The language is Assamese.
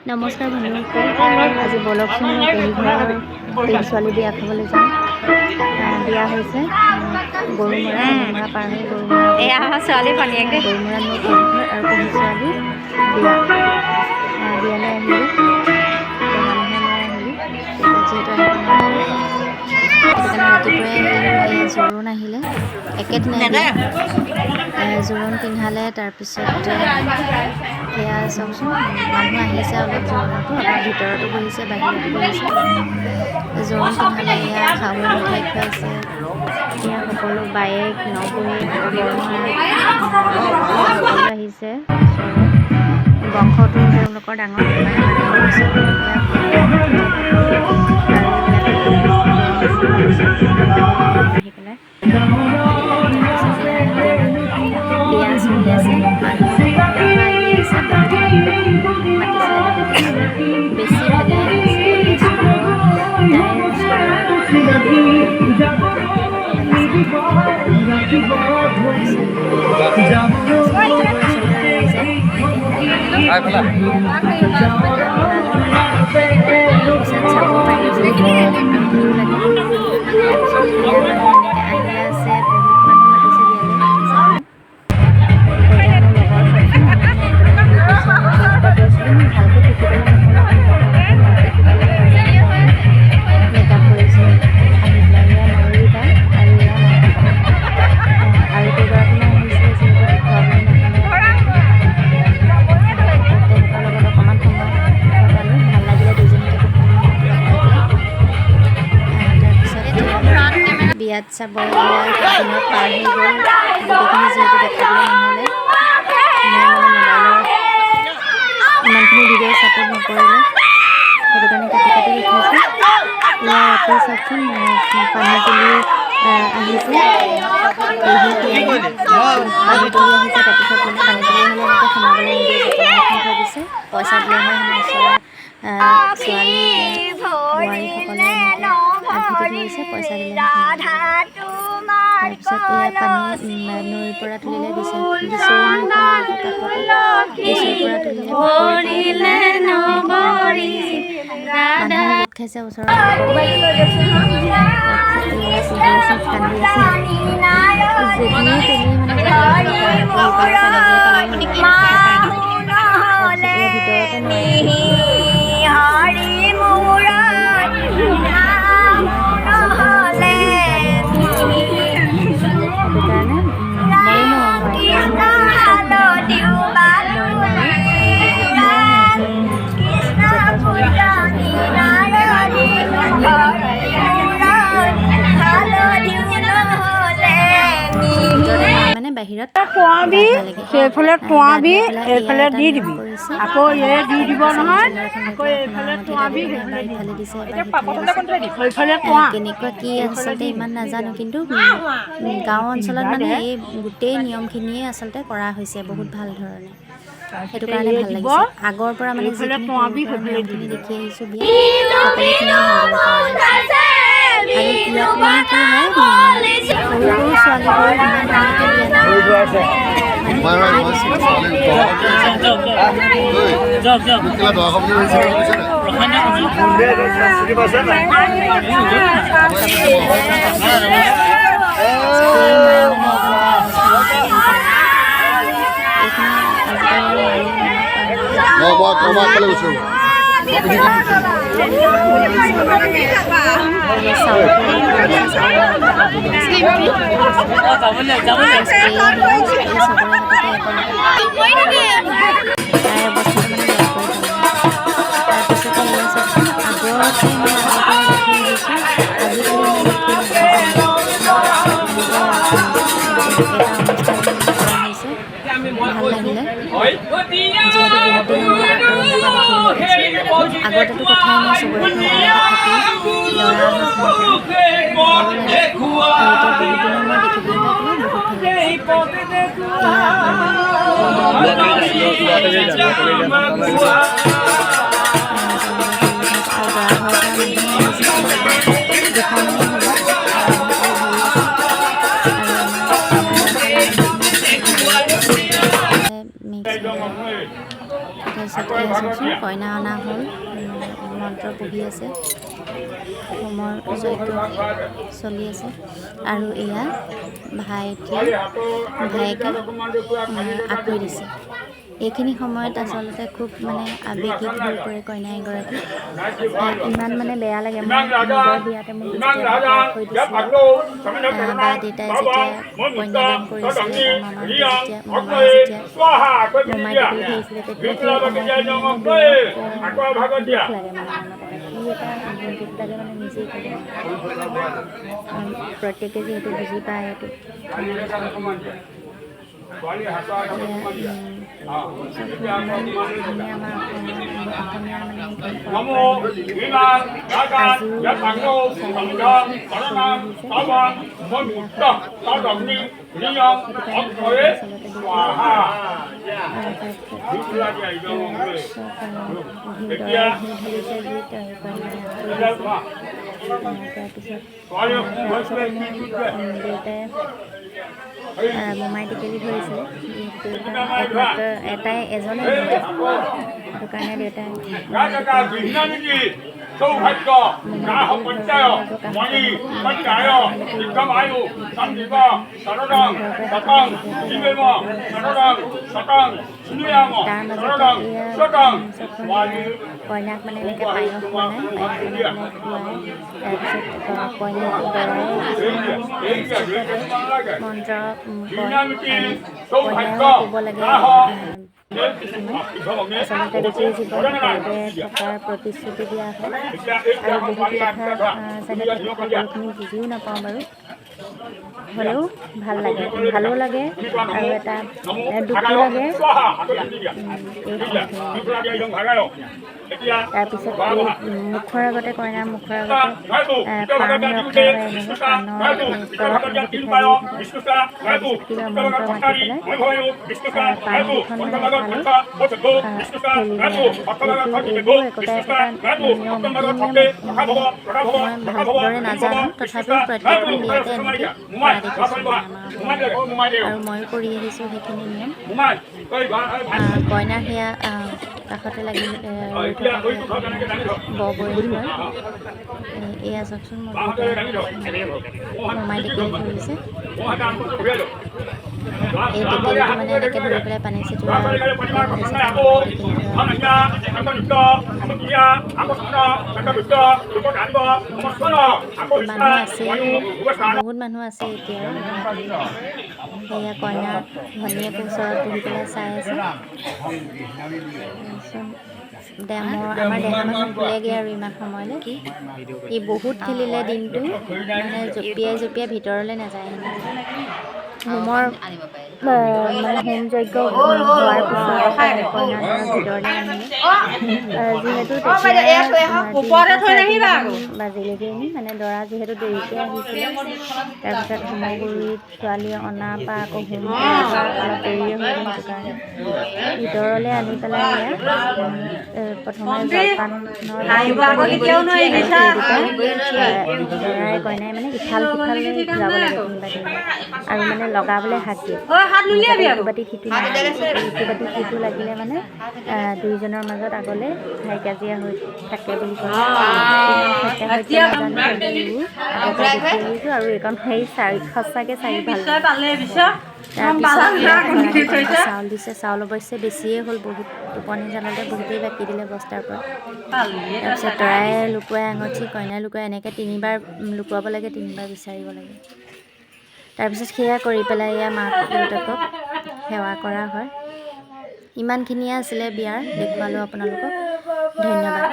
নমস্কাৰ বন্ধুসকল, আজি ব'লকচোন মোৰ পেহী ঘৰৰ পেহী ছোৱালী বিয়া খাবলৈ যাওঁ। বিয়া হৈছে গৰুমৰা, গৰুমৰা পাৰ হৈ গৰুমৰা। এয়া আমাৰ ছোৱালী ভনীয়েক দেই। গৰুমৰাত মোৰ পেহী ঘৰ আৰু পেহী ছোৱালী বিয়া। বিয়ালৈ আহিলোঁ, মানুহে মই আহিলোঁ। যিহেতু আহিব নোৱাৰিলোঁ, সেইটো কাৰণে ৰাতিপুৱাই আহিলোঁ। এই জোৰোণ আহিলে, একেদিনাই বিয়া। জোৰোণ পিন্ধালে। তাৰপিছত এয়া চাওকচোন, মানুহ আহিছে অলপ জোৰোণতো, অলপ ভিতৰতো বহিছে, বাহিৰতো বহিছে। জোৰোণ পিন্ধালে। এয়া শাহু মিঠাই খুৱাইছে। এয়া সকলো বায়েক, নবৌৱেক, বৰমা সকলো আহিছে ওচৰৰ। বংশটো তেওঁলোকৰ ডাঙৰ, সেইটো কাৰণে মানুহ আহিছে। এয়া আৰু এইবিলাক আহি পেলাই তাৰপিছত বিয়া চলি আছে। মানুহ আহি আছে, বহুত মাতিছিলে তেওঁলোকে, বেছিভাগে আহিছে। স্কুলৰ, তাইৰ স্কুলৰ আহিছে। ওচৰতে ৰৈ যায় এনেকৈ। পিছত চাব পাৰি যিহেতু ভিৰ লাগে। তাৰপিছত এয়া মানুহ এনেকৈ আহি আছে, বহুত মানুহ মাতিছে বিয়ালৈ। এয়া মোৰ লগৰ চাওকচোন, আমি একেলগে গৈছিলোঁ। মই ভালকৈ দেখিবলৈ নহ'ল, দেখিবলৈ মেকআপ কৰিছে আহি পেলাই। এয়া ময়ূৰী বা আৰু এয়া মই আৰু কেইগৰাকীমান আহিছিলে, যিহেতু দেখুৱাবলৈ নহ'লে। তেওঁলোকৰ লগত অকণমান সময় কটালোঁ, ভাল লাগিলে দুজনীকে বহুত লগ পাই পেলাই। তাৰপিছত বিয়াত চাব দিনত পাৰ হৈ গ'ল। গোটেইখিনি যিহেতু দেখাবলৈ নহ'লে, মোৰ মানে মোবাইলৰ ইমানখিনি ভিডিঅ' ছাপোৰ্ট নকৰিলে, সেইটো কাৰণে কাটি কাটি দেখাইছোঁ। এয়া ৰাতি চাওকচোন, পানী তুলি আহিছে, পেহী পানী তুলি আহিছে। তাৰপিছত মানে পানী তুলি আহিলে এনেকৈ সোমাবলৈ নিদিয়ে, জপনা এখন থৈ দিছে। পইচা দিলেহে হেনো ওচৰৰ ছোৱালী বোৱাৰীসকলে এনেকৈ আগভেটি ধৰিছে, পইচা দিলেহে সোমাব। তাৰপিছত এয়া পানী নৈৰ পৰা তুলিলে, দিছে দিচৈ নৈখনৰ কাষতে, দিচৈৰ পৰা তুলিলে। মানুহ গোট খাইছে ওচৰত। তাৰপিছত এয়া পেহীয়ে চব কান্দি আছে। যেনিয়ে তেনিয়ে মানে যাব ইফালে পালে তাৰপিছত এয়া ভিতৰতে নৈ। আচলতে সেইটো কাৰণে ময়ো ময়ো জেঠৰ ছোৱালী, ভিতৰতে নহয় মানে বাহিৰত তোৱাবি। গা ধোৱা লাগে। সেইফালে গা তোৱাবি। ধুৱাই পেলাই এয়া এইফালে এটা দি নিয়ম দিবি কৰিছে। আকৌ, এই দি দিব নহয়। এখন আকৌ লৈ পেলাই এইফালে সোণৰ আঙুঠি তোৱাবি। এটা দিব, সেইফালে এবাৰ দি ইফালে দিছে, এবাৰ সিফালে দিছে। সেইফালে তোৱা। কেনেকুৱা কি আচলতে ইমান নাজানো, কিন্তু গাঁও অঞ্চলত মানে এই গোটেই নিয়মখিনিয়ে আচলতে কৰা হৈছে বহুত ভাল ধৰণে, সেইটো তাৰপিছতে কাৰণে এই ভাল দিব। লাগিছে। আগৰ পৰা মানে এইফালে যিখিনি তোৱাবি, সৰুৰ পৰা সেইফালে দি নিয়মখিনি দিবি। দেখি আহিছোঁ, বিয়াত সকলোখিনি ভালদৰে কৰা হৈছে। আৰু ইয়াত মানে কি হয়, সৰু সৰু ছোৱালীবোৰে ইমান ধুনীয়াকৈ বিয়া নাম মানে শিকিয়ে দিছে। সেই মায়ে মানে একদম তাই অৱস্থা নাইকিয়া কৰি পেলালে। এইখিনি আজিকালি আৰু মায়ে মনত পাহৰি চাউল কৰিছে, চাউলৰ স্প্ৰে আহিলে, স্প্ৰে চবৰে হাততে এটা এটা। তাইৰ অৱস্থাটো মানে বেয়া কৰি পেলালে। তাৰপিছতে এয়া চাওকচোন, আগতে মই আগৰ পৰা দেখি আহিছোঁ, আজিকালি ইমান দেখি নাপাওঁ। এনেকৈ এটা অনুষ্ঠান কৰা হৈছে, ভাল লাগিলে, যিহেতু বহুত দিনৰ মূৰত আকৌ এনেকুৱা দেখিবলৈ পাইছোঁ। আগতেতো কথাই নাই, চবৰে ঘৰত এনেকৈ থাকেই দৰা অহা সময়ত, ভালো লাগে। আৰু এতিয়া বহুত দিনৰ মূৰত দেখিবলৈ পাই পেলাই বহুত ভাল লাগিছে। এয়া আৰু দৰা ঘৰৰ পৰা মানুহ আহিছে, দুখনমান হ'ব, মানুহবোৰ ভৰি আছে। আৰু আমাৰ মিক্স। তাৰপিছত এয়া চাওকচোন, কইনা অনা হ'ল, মন্ত্ৰ পঢ়ি আছে, হোমৰ যজ্ঞ চলি আছে আৰু এয়া ভাইটিয়ে ভায়েকে আখৈ দিছে। এইখিনি সময়ত আচলতে খুব মানে আৱেগিক হৈ পৰে কইনা এগৰাকী। ইমান মানে বেয়া লাগে। মই নিজৰ বিয়াতে মোক যেতিয়া আখৈ দিছিলে বা দেউতাই যেতিয়া কন্যাদান কৰিছিলে বা মামাহঁতে যেতিয়া, মামাই যেতিয়া মোমাই টেকেলি ধৰিছিলে, তেতিয়া সেই সময়খিনি মানে বিৰাট দুখ লাগে। মানে মনত এটা কি এটা দুখ লাগে, মানে নিজেই ক'ব নোৱাৰোঁ। প্ৰত্যেকে যিহেতু বুজি পায় সেইটো। এয়া ইমান ধুনীয়া আমাৰ অসমীয়াৰ মানে সেইখিনি পৰম্পৰা আজিও মানে চলি আছে, চলি আহিছে বিয়াখন। সেইটো কাৰণে ভাল লাগে আচলতে দেখি। তাৰপিছত ঘি, দৰাই ঘি ঢালিছে ঘিত, কইনাই আখৈ দিছে। তাৰপিছত তাৰপিছতে মোৰ দেউতাই মোমাই টেকেলি ধৰিছিলে। যিহেতু দেউতা একমাত্ৰ এটাই এজনেই, সেইটো কাৰণে দেউতাই মোমাই টেকেলি ধৰিছিলে। মোমাই টেকেলি ধৰোঁতে কাষতে আমাৰ ঘৰৰ পৰা তাৰ মাজতে এয়া চাওকচোন, কইনাক মানে এনেকৈ পায়স বনাই, পায়স বনাই পেলাই খুৱাই। তাৰপিছত কইনাক দৰাই কিছুমান মন্ত্ৰ কয় আৰু কইনাইও ক'ব লাগে কিছুমান। আচলতে গোটেই জীৱন একেলগে থকাৰ প্ৰতিশ্ৰুতি দিয়া হয় আৰু বহুত কথা চাগে সকলোখিনি বুজিও নাপাওঁ বাৰু, হ'লেও ভাল লাগে, ভালো লাগে আৰু এটা দুখো লাগে এই সময়খিনি। তাৰপিছত এই মুখৰ আগতে, কইনাৰ মুখৰ আগতে পাণ ৰখা হয়, এনেকৈ পাণৰ ওপৰত এনেকৈ পিঠাগুড়ি থাকে। তাৰপিছত কিবা মন্ত্ৰ মাতি পেলাই পাণকেইখন মানে এফালে ঠেলি দিয়া হয়। এইটো এইবোৰ একোটা একোটা নিয়ম। কি নিয়ম মই ভালদৰে নাজানো, তথাপিও প্ৰত্যেকখন বিয়াতে এনেকৈ কৰা দেখিছোঁ মানে আমাৰ অসমত আৰু ময়ো কৰি আহিছোঁ সেইখিনি নিয়ম। কইনাৰ সেয়া কাষতে লাগি ৰৈ থকা বৰবৰী হয়। এয়া চাওকচোন, মোৰ দেউতাই মোমাই টেকেলি ধৰিছে। এই টেকেলিটো মানে এনেকৈ ধৰি পেলাই পানী ছটিওৱা নিচিনা টেকেলি ধৰা। মানুহ আছেই, বহুত মানুহ আছে এতিয়াও। সেয়া কইনা ভনীয়েক ওচৰত বহি পেলাই চাই আছে। মোৰ আমাৰ দেহা মানুহ শুলেগৈ আৰু ইমান সময়লৈ। সি বহুত খেলিলে দিনটো, মানে জঁপিয়াই জঁপিয়াই ভিতৰলৈ নাযায় হেনো। হোমৰ মানে হোম যজ্ঞ হোৱাৰ পিছত কইনা দৰাক ভিতৰলৈ আনিলে। যিহেতু তেতিয়া 3টা 3:30টামান বাজিলেগৈ নি, মানে দৰা যিহেতু দেৰিকৈ আহিছিলে, তাৰপিছত হোমগুৰিত ছোৱালী অনাৰ পৰা আকৌ হোম অলপ দেৰিয়ে হৈ গ'ল। সেইটো কাৰণে ভিতৰলৈ আনি পেলাই এয়া প্ৰথমে জলপানৰ দৰাই কইনাই মানে ইফাল সিফাল যাব লাগে তিনিবাৰ তিনিবাৰ আৰু মানে লগাবলৈ হাক দিয়ে, যাতে ইটো বাতিত সিটো নালাগে। ইটো বাতিত সিটো লাগিলে মানে দুয়োজনৰ মাজত আগলৈ হাই কাজিয়া হৈ থাকে বুলি কয়। কিমান সত্যাসত্য নাজানো, কিন্তু এইবোৰ আগৰ পৰা দেখি আহিছোঁ আৰু এইকণ সেই চাৰি সঁচাকৈ চাই ভাল লাগে। তাৰপিছত চাউল দিছে। চাউল অৱশ্যে বেছিয়ে হ'ল বহুত, টোপনি জালতে বহুতেই বাকি দিলে বস্তাৰ পৰা। তাৰপিছত দৰাই লুকুৱাই আঙুঠি, কইনাই লুকুৱাই, এনেকৈ তিনিবাৰ লুকুৱাব লাগে, তিনিবাৰ বিচাৰিব লাগে। তাৰপিছত সেয়া কৰি পেলাই এয়া মাক দেউতাকক সেৱা কৰা হয়। ইমানখিনিয়ে আছিলে বিয়াৰ, দেখুৱালোঁ আপোনালোকক। ধন্যবাদ।